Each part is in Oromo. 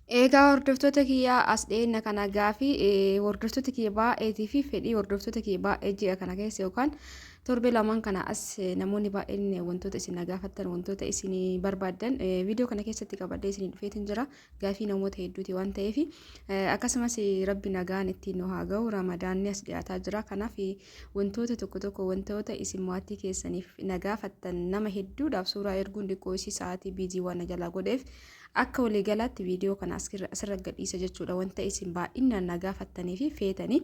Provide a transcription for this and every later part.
Egaa hordoftoota kiyyaa, as dhiyeenya kana gaafii hordoftoota kiyya baay'eetii fi fedhii hordoftoota kiyya baay'ee ji'a kana keessa yookaan torbee lamaan kana as namoonni baay'een wantoota isin na gaafattan, wantoota isin barbaaddan viidiyoo kana keessatti qabadhee isin dhufeetiin jira. Gaafii namoota hedduuti waan ta'eef, akkasumas Rabbi nagaan ittiin nu haa ga'u, Ramadaanni as dhiyaataa jira. Kanaaf wantoota tokko tokko, wantoota isin maatii keessaniif na gaafattan, nama hedduudhaaf suuraa erguun xiqqoo isii sa'aatii busy waan na jalaa godheef, akka waliigalaatti viidiyoo kana asirra gadhiisa jechuudha, wanta isin baay'inaan na gaafattanii fi feetanii.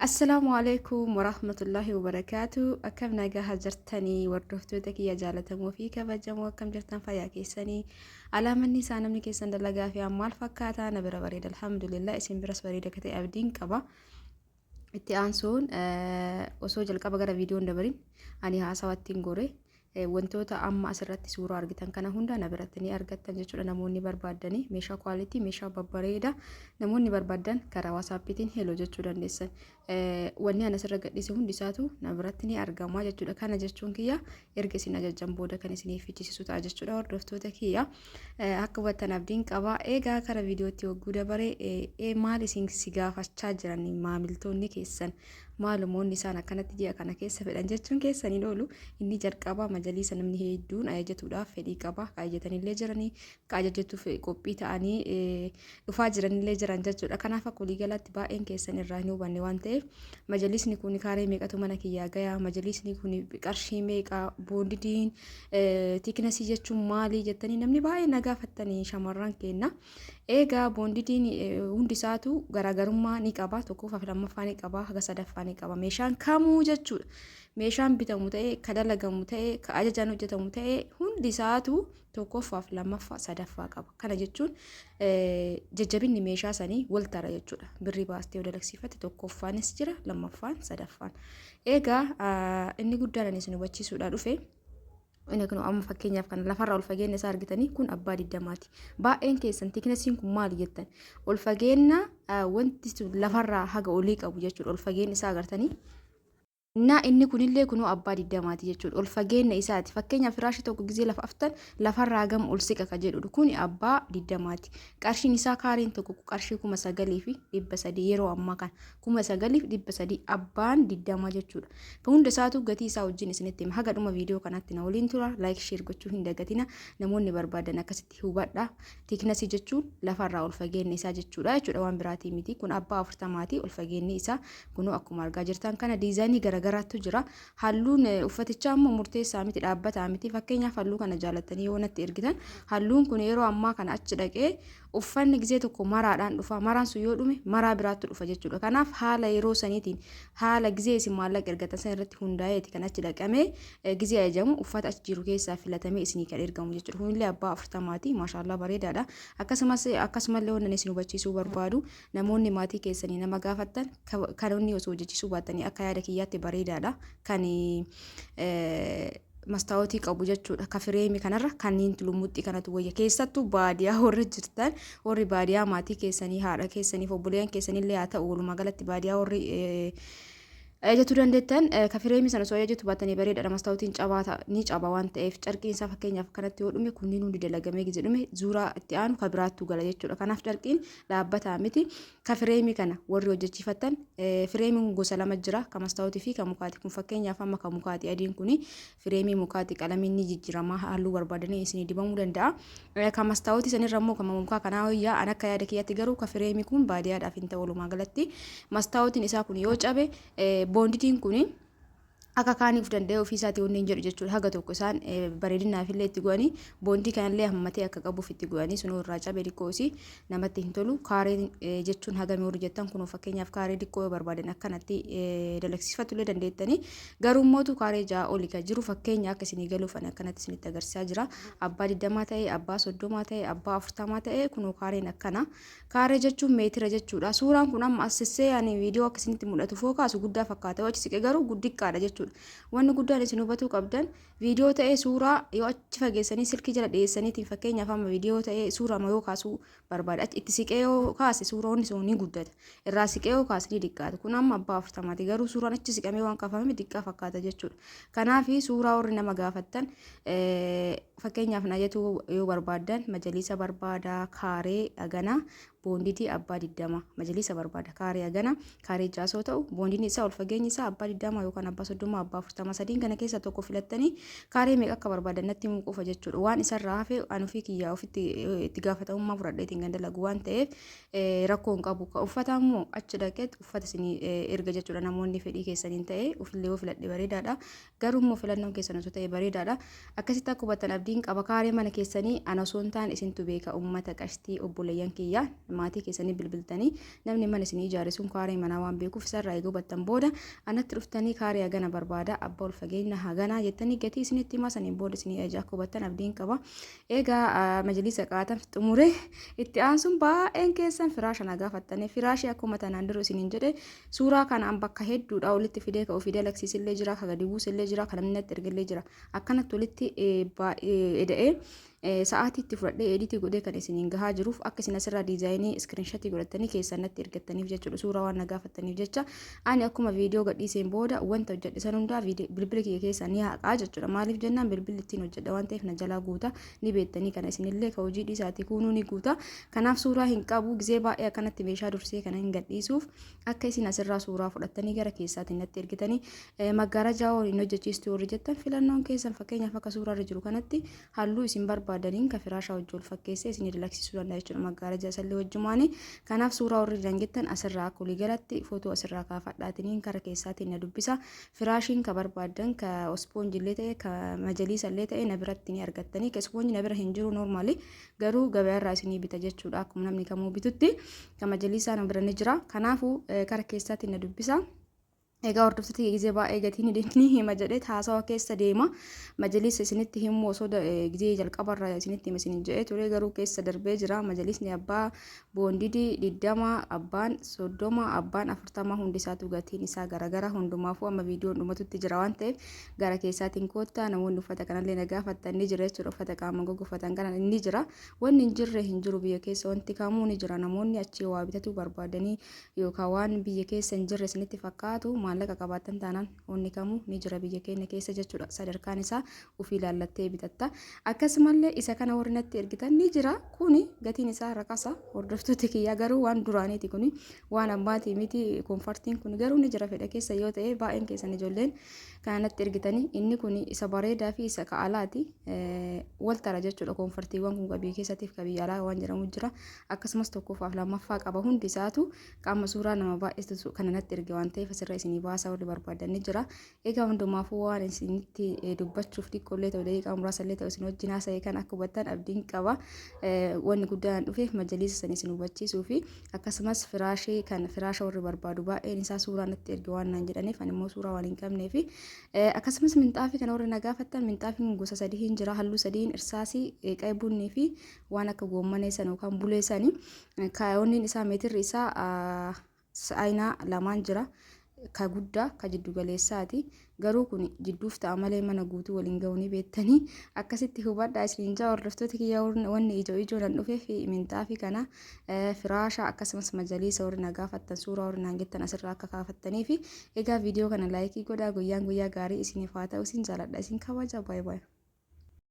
Assalaamu alaikum warahmatullahi wabarakaatu. Akkam nagaa jirtanii, hordoftoota kiyya jaalatamoo fi kabajamoo? Akkam jirtan? Fayyaa keessanii? Alaamanni isaa namni keessan dalagaa fi maal fakkaataa? Na bira bareeda, alhamdulillah. Isin biras bareeda akka ta'e abdiin qaba. Itti aansuun, osoo jalqaba gara viidiyoon dabarin ani haasawatti hin gore, wantoota amma asirratti suuraa argitan kana hunda na biratti ni argattan jechuudha. Namoonni barbaaddanii meeshaa quality, meeshaa babbareeda namoonni barbaadan karaa WhatsAppiitiin hello jechuu dandeessan. Wanni ani asirra gadhiise hundi isaatu na biratti ni argama jechuudha. Kana jechuun kiyya erga isin ajajjan booda kan isiniif fichisiisu ta'a jechuudha. Hordoftoota kiyya, akka hubattan abdiin qaba. Egaa kara viidiyootti hogguu dabare, maal isin si gaafachaa jiran maamiltoonni keessan, maalumoonni isaan akkanatti ji'a kana keessa fedhan jechuun keessaniin oolu? Inni jalqabaa majaliisa. Namni hedduun ajajatuudhaaf fedhii qaba. Ka ajajatanillee jiranii, ka ajajatuuf qophii ta'anii dhufaa jiranillee jiran jechuudha. Kanaaf akka waliigalaatti baay'een keessan irraa hin hubanne waan ta'eef, majalisni kun kaaree meeqatu mana kiyyaa gaya, majalisni kun qarshii meeqa, boondidiin thicknessii jechuun maalii jettanii namni baay'ee na gaafattanii, shamarran kenna. Egaa boondidiin hundi isaatu garaagarummaa ni qaba. Tokkoffaa fi lammaffaa ni qaba. Haga sadaffaa ni qaba. Meeshaan kamuu jechuudha. Meeshaan bitamu ta'e, ka dalagamu ta'e, ka ajajaan hojjetamu ta'e, hundi isaatu tokkoffaa fi lammaffaa sadaffaa qaba. Kana jechuun jajjabinni meeshaa sanii wal tara jechuudha. Birrii baastee yoo dalagsiifatte tokkoffaanis jira, lammaffaan, sadaffaan. Egaa inni guddaan ani isin hubachiisuudhaa dhufe, inni kun amma fakkeenyaaf kan lafarraa ol fageenya isaa argitanii, kun abbaa 20ti. Baay'een keessan thicknessiin kun maali jettan. Ol fageenya wanti sun lafarraa haga olii qabu jechuudha. Ol fageenya isaa agartanii. Innaa inni kunillee kunoo abbaa 20ti jechuudha. Ol fageenya isaati. Fakkeenyaaf firaashii tokko gizee lafa aftan lafarraa gama ol siqa ka jedhudha. Kuni abbaa 20ti. Qarshiin isaa kaareen tokko qarshii 9,300, yeroo ammaa kana 9,300, abbaan 20 jechuudha. Kan hunda isaatu gatii isaa wajjin isinitti hima. Haga dhuma viidiyoo kanaatti na waliin tura. Like, share gochuu hin dagatina. Namoonni barbaadan akkasitti hubadha. Thicknessii jechuun lafarraa ol fageenya isaa jechuudha, waan biraatii miti. Kun abbaa 40ti ol fageenyi isaa. Kunoo akkuma argaa jirtan kana designii garagaraatu jira. Halluun uffatichaa immoo murteessaa miti, dhaabbataa miti. Fakkeenyaaf halluu kana jaalattanii yoo natti ergitan, halluun kun yeroo ammaa kana achi dhaqee uffanni gizee tokko maraadhaan dhufa. Maraan sun yoo dhume maraa biraatti dhufa jechuudha. Kanaaf haala yeroo saniitiin, haala gizee isin maallaqa ergatan san irratti hundaa'eeti kan achi dhaqamee gizee ajajamu uffata achi jiru keessaa filatamee isinii kan ergamu jechuudha. Kunillee abbaa 40ti. Maashaallah, bareedaadha. Akkasumas akkasumallee wannan isin hubachiisuu barbaadu, namoonni maatii keessanii nama gaafattan, kan inni osoo hojjechiisuu baattanii akka yaada kiyyaatti bareedaadha. Kan mastaawotii qabu jechuudha. Ka fireemii kanarra kanneen lumuxxii kanatu wayya. Keessattuu baadiyaa warri jirtan, warri baadiyaa maatii keessanii, haadha keessaniif, obboleeyyan keessanillee haa ta'u, walumaa galatti baadiyaa warri ajajachuu dandeettan, ka fireemii sana osoo ajajatu baattanii bareedaadha. Mastaawotiin cabaa ni caba waan ta'eef, carqiin isaa fakkeenyaaf kanatti yoo dhume, kunniin hundi dalagamee gize dhume, zuuraa itti aanu ka biraattu gala jechuudha. Kanaaf carqiin dhaabbataa miti. Ka fireemii kana warri hojjechiifattan, fireemiin kun gosa lama jira, ka mastaawotii fi ka mukaati. Kun fakkeenyaaf amma ka mukaati. Adiin kuni fireemii mukaati. Qalamiin ni jijjiirama, halluu barbaadanii isinii dibamuu danda'a. Ka mastaawotii sanirra immoo kan mukaa kanaa wayyaa an akka yaada kiyyaatti. Garuu ka fireemii kun baadiyyaadhaaf hin ta'u. Walumaa galatti mastaawotiin isaa kun yoo cabe, boonditiin kuni akka kaaniif danda'e ofii isaatii wanni hin jedhu jechuudha. Haga tokko isaan bareedinaaf illee itti godhanii, boondii kanallee hammatee akka qabuuf itti godhanii, sunuu irraa cabe xiqqoo isii namatti hin tolu. Kaareen jechuun hagamii warri jettan, kunuu fakkeenyaaf kaaree xiqqoo yoo barbaadan akkanatti dalagsiifachuu illee dandeettanii. Garuu mootu kaaree 6 oli kan jiru, fakkeenya akka isinii galuuf ani akkanatti isinitti agarsiisaa jira. Abbaa 20 ta'e, abbaa 30 ta'e, abbaa 40 ta'e, kunuu kaareen akkana. Kaaree jechuun meetira jechuudha. Suuraan kun amma as sissee ani viidiyoo akka isinitti mul'atu foo kaasu guddaa fakkaata. Yoo achi siqe garuu guddiqqaadha jechuudha. jechuudha. Wanni guddaan isin hubatuu qabdan, viidiyoo ta'ee suuraa yoo achi fageessanii silkii jala dhiyeessaniitiin, fakkeenyaaf amma viidiyoo ta'ee suuraa yoo kaasuu barbaade, achi itti siqee yoo kaase suuraan sun ni guddata. Irraa siqee yoo kaase ni xiqqaata. Kun amma abbaa 40ti, garuu suuraan achi siqamee waan kaafame xiqqaa fakkaata jechuudha. Kanaaf suuraa warri nama gaafattan, fakkeenyaaf najatu yoo barbaaddan, majaliisa barbaada, kaaree haganaa, boonditii abbaa 20, majaliisa barbaada, kaaree hagana, kaaree jaasoo ta'u, boondiin isaa ol fageenyi isaa abbaa 20 yookaan abbaa 30, abbaa 40, sadiin kana keessa tokko filattanii kaaree meeqa akka barbaadan natti himuu qofa jechuudha. Waan isarraa hafe ani ofii kiyyaa ofitti itti gaafatamummaa fudhadheetiin kan dalagu waan ta'eef rakkoo hin qabu. Uffata immoo achi dhaqeet uffata isinii erga jechuudha. Namoonni fedhii keessaniin ta'e ofillee yoo filadhe bareedaadha. Garuu immoo filannoon keessan osoo ta'e bareedaadha. Akkasitti akka hubattan abdiin qaba. Kaaree mana keessanii ana osoo hin taane isintu beeka, uummata qashtii obboleeyyan kiyya, maatii keessanii bilbiltanii, namni mana isinii ijaare sun kaaree manaa waan beekuuf isarraa eega hubattan booda anatti dhuftanii kaaree hagana barbaada, abbaa ol fageenya haganaa jettanii gatii isinitti himaa, saniin booda isinii ajaja, akka hubattan abdiin qaba. Egaa majlisa qaatan xumure. Itti aansuun baay'een keessan firaasha na gaafattanii, firaashii akkuma tanaan dura isiniin jedhe suuraa kanaan bakka hedduudha walitti fidee, ka ofii dalagsiisillee jira, ka gadi buusillee jira, ka namni natti ergellee jira. Akkanatti walitti eda'ee sa'aatii itti fudhadhee edit godhee kan isiniin gahaa jiruuf akka isin asirraa diizaayinii screenshot godhattanii keessan natti ergattaniif jechuudha. Suuraa waan na gaafattaniif jecha ani akkuma viidiyoo gadhiiseen booda wanta hojjedhe san hundaa bilbila kiyya keessaa ni haqaa jechuudha. Maaliif jennaan, bilbilli ittiin hojjedha waan ta'eef na jalaa guuta, ni beektanii kana isinillee, ka hojii dhiisaatii kuunuu ni guuta. Kanaaf suuraa hin qabu. Gizee baay'ee akkanatti meeshaa dursee kana hin gadhiisuuf akka isin asirraa suuraa fudhattanii gara keessaatiin natti ergitanii. Maggaarajaa hin hojjechiistu warri jettan, filannoon keessan, fakkeenyaaf akka suuraa irra jiru kanatti halluu isin barbaadaniin ka firaashaa wajji wal fakkeessee isin dalagsiisuu danda'a jechuudha, maggaarajaa isallee wajjumaani. Kanaaf suuraa warri jiran jettan asirraa akka walii galatti footoo asirraa kaafadhaatiniin kara keessaatiin na dubbisa. Firaashiin ka barbaaddan, ka ispoonjillee ta'e, ka majaliisallee ta'e, na biratti ni argattanii. Ka ispoonji na bira hin jiru normally, garuu gabaarraa isinii bita jechuudha, akkuma namni kamuu bitutti. Ka majaliisaa na bira ni jira. Kanaafuu kara keessaatiin na dubbisa. Egaa hordoftoota, gizee baay'ee gatiin ni hima jedhee haasawa keessa deema. Majaliisa isinitti himuu osoo gizee jalqabarra isinitti hima isinin jedhee ture, garuu keessa darbee jira. Majaliisni abbaa boondidii 20, abbaan 30, abbaan 40, hundi isaatu gatiin isaa garagara. Hundumaafuu amma viidiyoon dhumatutti jira waan ta'eef gara keessaatiin koottaa. Namoonni uffata kanallee na gaafattan ni jira jechuudha. Uffata qaama goggofatan kana ni jira. Wanni hin jirre hin jiru biyya keessa, wanti kamuu ni jira. Namoonni achii waa bitatuu barbaadanii yookaan waan biyya keessa hin jirre isinitti fakkaatu, maallaqa qabaattan taanaan wanni kamuu ni jira biyya keenya keessa jechuudha. Sadarkaan isaa ofii ilaallattee bitatta. Akkasumallee isa kana warri natti ergitan ni jira. Kuni gatiin isaa rakasa, hordoftoota kiyyaa, garuu waan duraaniiti, kuni waan ammaatii miti. Comfortiin kun garuu ni jira, fedha keessa yoo ta'e. Baay'een keessan ijoolleen kana natti ergitanii, inni kun isa bareedaa fi isa ka'alaati wal tara jechuudha. Comfortiiwwan kun biyya keessatiif ka biyya alaa waan jedhamu jira. Akkasumas tokkoffaaf lammaffaa qaba hundi isaatu. Qaama suuraa nama baay'eetu kana natti erge waan ta'eef asirra isinii baasaa, warri barbaadan ni jira. Egaa hundumaafuu waan isinitti dubbachuuf xiqqoollee ta'u, daqiiqaa muraasa illee ta'u isin wajjin haasa'e kan akka hubattan abdiin qaba. Wanni guddaan dhufeef majaliisa san isin hubachiisuu fi akkasumas firaashii kan firaasha warri barbaadu baay'een isaa suuraa natti erge waan naan jedhaniif, ani immoo suuraa waan hin qabnee fi akkasumas minxaafii kana warri na gaafattan, minxaafiin gosa sadii hin jira, halluu sadiin, irsaasii, qay bunnii fi waan akka goommanee san yookaan bulee sani. Kaayonni isaa meetirri isaa saayinaa lamaan jira. Ka guddaa, ka jiddu galeessaati. Garuu kun jidduuf ta'a malee mana guutuu waliin ga'uu ni beektanii. Akkasitti hubadhaa isiniin jaa, hordoftoota kiyya. Wanni ijoo ijoo nan dhufee fi minxaafii kana, firaasha, akkasumas majaliisa warri na gaafattan, suuraa warri naan jettan asirraa akka kaafattanii fi egaa viidiyoo kana like godhaa. Guyyaan guyyaa gaarii isiniif haa ta'u. Isin jaaladha, isin kabaja. Baay'ee baay'ee.